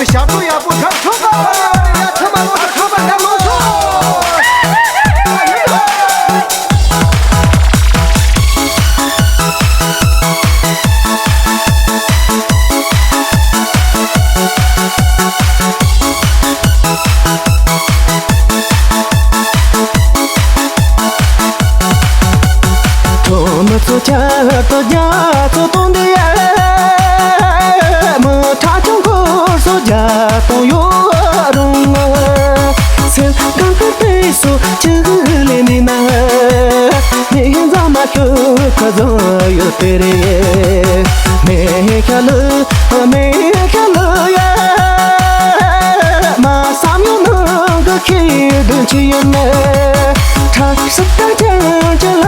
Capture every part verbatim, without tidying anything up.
ཞབས་བྲོ་ཡག་པོ་གྲགས་ཐུབ་པ། ཡ་ཚང་མ་ལོ་ཚོད་ཚང་མ་ལོ་ཚོད། ཐོག་མི་ཚོ་ཆ་ཏོ་རྒྱ་ཚོ་གཏོང་དེ་ཡ། མི་ཁྲ་ཆུང་ཁོ་སོ་རྒྱ་གཏོང་ཡོད་རུང་། སེམས་གང་གི་དཔེ་སོ་ཅི་ལས་ནི་ན། ནི་འཛམ་མ་ཤོད་ཁ་བཟང་ཡོད་དེ་རེད། མེ་ཁ་ལུ་མེ་ཁ་ལུ་ཡ། མ་བསམ་ཡོད་ནང་གི་ཁྱེད་དོན་ཅི་ཡིན་ན། ཁྲ་སུ་ཏ་ཅང་ཅི་ལ་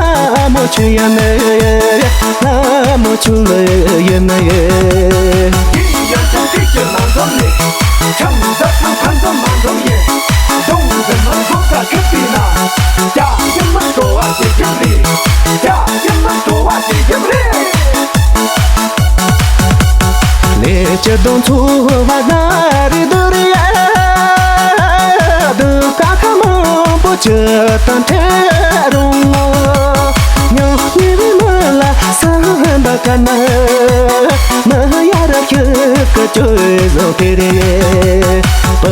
མོ་ཆུ་ཡིན་ན། ལ་མོ་ཆུ་ལ་ཡིན་ན་ཡེ། ཡིན་ཡང་ཅང་ཏིག་ཅི་མ་འཛོམས་ནི། ཆང་འཛབ་ན་ཕན་ཚུན་མ་འཛོམས་ཡིན། གདོང་འཛིན་མ་འཛོམས་ས་ཁྲིད་པའི་ན། རྒྱ་ཡིན་མ་འགྲོ་བ་ཞིག་ཡིན་རེད། རྒྱ་ཡིན་མ་འགྲོ་བ་ཞིག་ཡིན་རེད། ལས་ཀྱི་གདོང་ཚོ་བ་ན་རི་དུ་རི་ཡ། དུ་ཀ་ཁ་མང་པོ་ཅི་དང་འཕྲད་རུང་། ཉང་ཉི་རི་མ་ལ་ས་འདའ་ཀ་ན། མ་ཡ་ར་ཁྱི་ཀ་ཅོ་ཟོ་ཀེ་རེ། པ་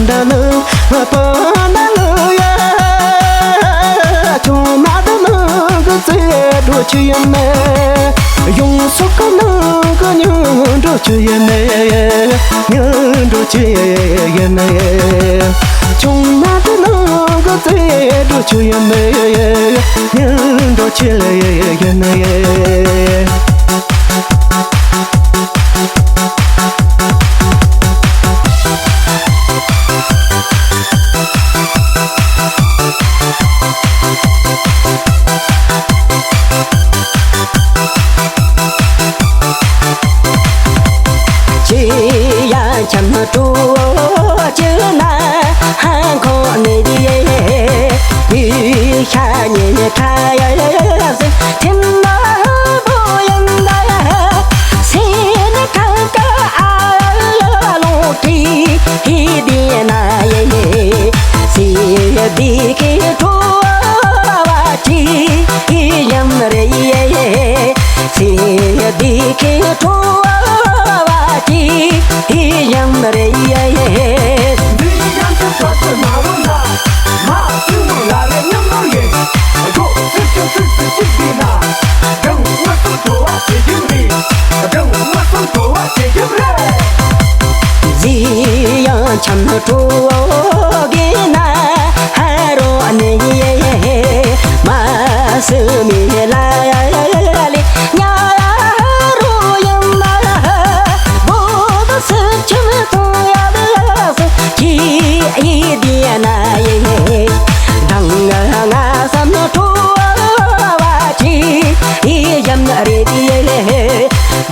འདའ་ལུ་པ་འདའ་ལུ་ཡ། ཆུང་མ་དུ་ནང་གི་རྩེ་འགྲོ་ཆུ་ཡིན་ནི། ཡོང་སོག་གི་ནང་གི་ཉུང་འགྲོ་ཆུ་ཡིན་ནི། ཉུང་འགྲོ་ཆུ་ཡིན་ནི། ཆུང་མ་དུ་ནང་གི་རྩེ་འགྲོ་ཆུ་ཡིན་ནི། ཉུང་འགྲོ་ཆུ་ཡིན་ནི། ཅི་ཡང་འཁྱམས་སྤྲོ་ཅི་ན་ཧང་ཁོ་ནི་ཡེ། ཡུལ་ཤ་ཉེ་ཁ་ཡ་ཟི་ཐིམ་ན་བོ་ཡིན་ད། སེ་ནི་ཁ་ཀ་ཨ་ལོ་ཀི་ཧི་དི་ན་ཡེ། སེ་དི་ཁི་ཁྲོ་བ་ཅི་ཡམ་རེ་ཡེ། སེ་དི་ཁི་ཁྲོ་བ་ཅི་ཡམ་རེ་ཡེ། འདི་ཡང་ཚུལ་ཕྲ་ཚུལ་མ་རུང་ན། མ་སུ་མོ་ལ་རེ་མཉམ་ནོར་ཡིན། འགྲོ་ཚུལ་ཁྲིམས་ཚུལ་ཚུལ་གཅིག་ཡིན་ན། སྦྲང་མ་སུ་འགྲོ་བ་ཞིག་ཡིན་རེད། སྦྲང་མ་སུ་འགྲོ་བ་ཞིག་ཡིན་རེད། ཟི་ཡང་འཁྱམས་སྤྲོ་གི་ན་ཧ་རོ་ནི་ཡེ། མ་སུ་མི་ལ་ལི་ཉ་རོ་ཡང་ན། བོ་དུ་སུ་ཁྱིམ་ཐོ་ཡ་ལ་སུ་ཁྱི་ཡི་དི་ན་ཡེ། དང་ང་བསམ་སྤྲོ་བ་ཅི་ཡམ་རེ་དི་ཡེ།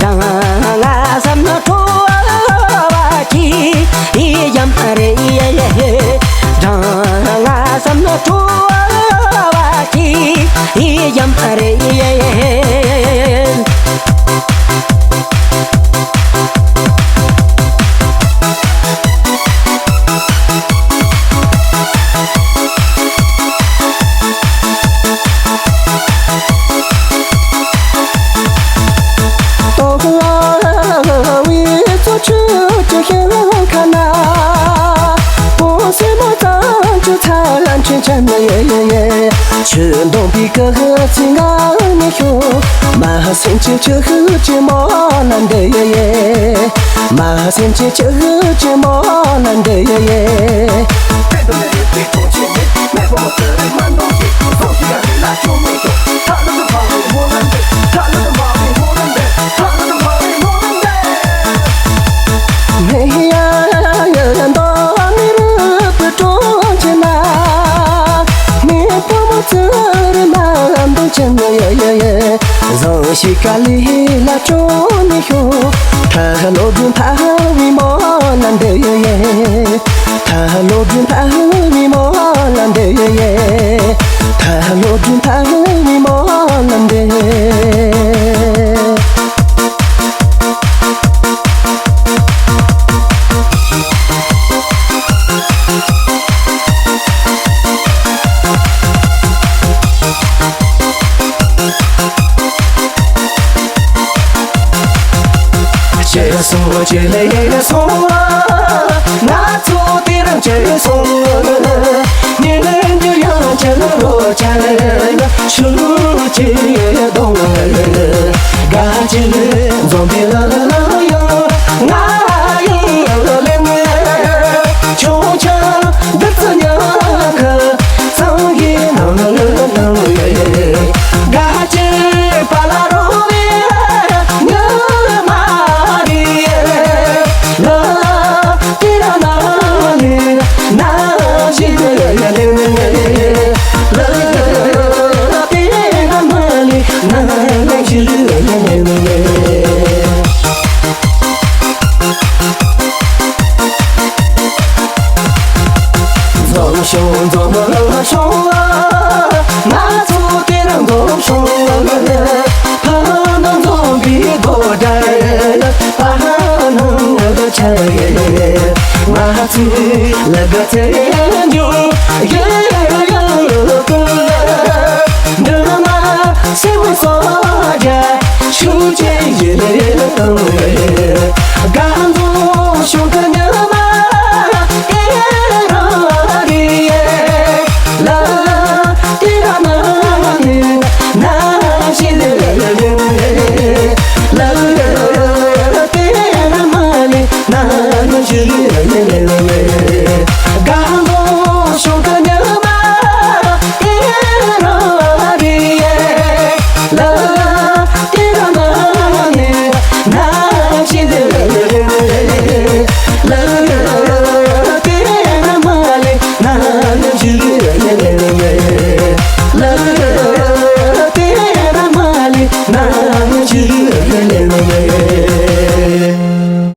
དང་ང་བསམ་སྤྲོ་བ་ཅི་ཡམ་རེ་ཡེ། དང་ང་བསམ་སྤྲོ་བ་ཅི་ཡམ་རེ་ཡེ། ཏོག་ལ་བའི་ཚོ་ཆུ་ཅི་ཤེས་ཁ་ན། པོ་སེ་མོ་ཙང་ཅི་ཚ་ལ་ཆེན་ཆེན་ནི་ཡེ་ཡེ་ཡེ། ཆུ་འདོང་པའི་ཀ་ཧ་ཚི་ང་ནི་ཤོ། མ་སེམས་ཅི་ཆུ་ཧུ་ཅི་མོ་ལ་འདི་ཡེ་ཡེ། མ་སེམས་ཅི་ཆུ་ཧུ་ཅི་མོ་ལ་འདི་ཡེ་ཡེ། ནི་ཡ་ཡ་འདོ་མི་རུ་པུ་ཀྲོང་ཆེ་ན། ནི་པུ་མོ་ཙུ་རི་མ་འདུ་ཆེན་ཡ་ཡ་ཡ། བཟང་ཞིག་ག་ལི་ལ་ཅོ་ནི་ཤོ། ཐ་ལོ་དུན་ཐ་བི་མོ་ལ་འདི་ཡེ་ཡེ། ཐ་ལོ་དུན་ཐ་བི་མོ་ལ་འདི་ཡེ་ཡེ། ཐ་ལོ་དུན་ཐ་བི་མོ་ལ་འདི་ཡེ། སོང་བ་ཆེ་ལས་སོང་བ། ང་ཚོ་དེ་རིང་ཆེ་སོང་བ། ཉིན་འགྱུར་ཡང་ཆེ་རོ་ཆེ་ལ་ཆུ་ཆེ་གཏོང་བ། དགའ་ཆེ་ལས་འཛོམས་པའི་ལ་ལ་ཡང་ང་ཡང་ལེན་ཆུང་ཆ་འདི་ཚོ་ཉག་ག་ཚང་གི་ནང་ལ་ནང་ལ་དགའ་ཆེ་པ་ལ་རོ་བའི་ཉི་མ་རེད། ལ་དེ་ར་ན་ལེ་ན་ཞིག་ལེ་ལེ་ལེ་ལ་དེ་ར་ན་ལེ་ན་ཞིག་ལེ་ལེ་ལེ། འཛོམས་ཤོག་འཛོམས་ཤོག་ང་ཚོ་དེ་རིང་འཛོམས་ཤོག་ཕ་ནང་འཛོམས་པའི་དགོད་སྒྲ་ཕ་ནང་ཆ་ང་ཚོའི་ལ་དགའ་ཚེ་འཇུག་ཡེ་ཡང་ལ་ཀུན་ལ་འདུན་མ་སེམས་སོ་རྒྱ་ཆུ་ཆེན་ཡེ་ལ་ཀུན་ལ་གང་འཛོམས་ཤོག་གི་ཉི་མ་ཨེ་རང་རེད། ལ་དེ་ར་ན་ནི་ན་ཞི་ལེ་ལེ་ལེ་ལ་དེ་ར་མ་ལེ་ན་ཞི་ལེ་ལེ་ལེ་ལེ། གང་འདོད་ཤོག་གི་ཉི་མ་ཨེ་རང་རེད། ལ་དེ་ར་ན་ནི་ན་ཞི་ལེ་ལེ་ལེ་ལ་དེ་ར་མ་ལེ་ན་ཞི་ལེ་ལེ་ལེ་ལ་དེ་ར་མ་ལེ་ན་ཞི་ལེ་ལེ་ལེ།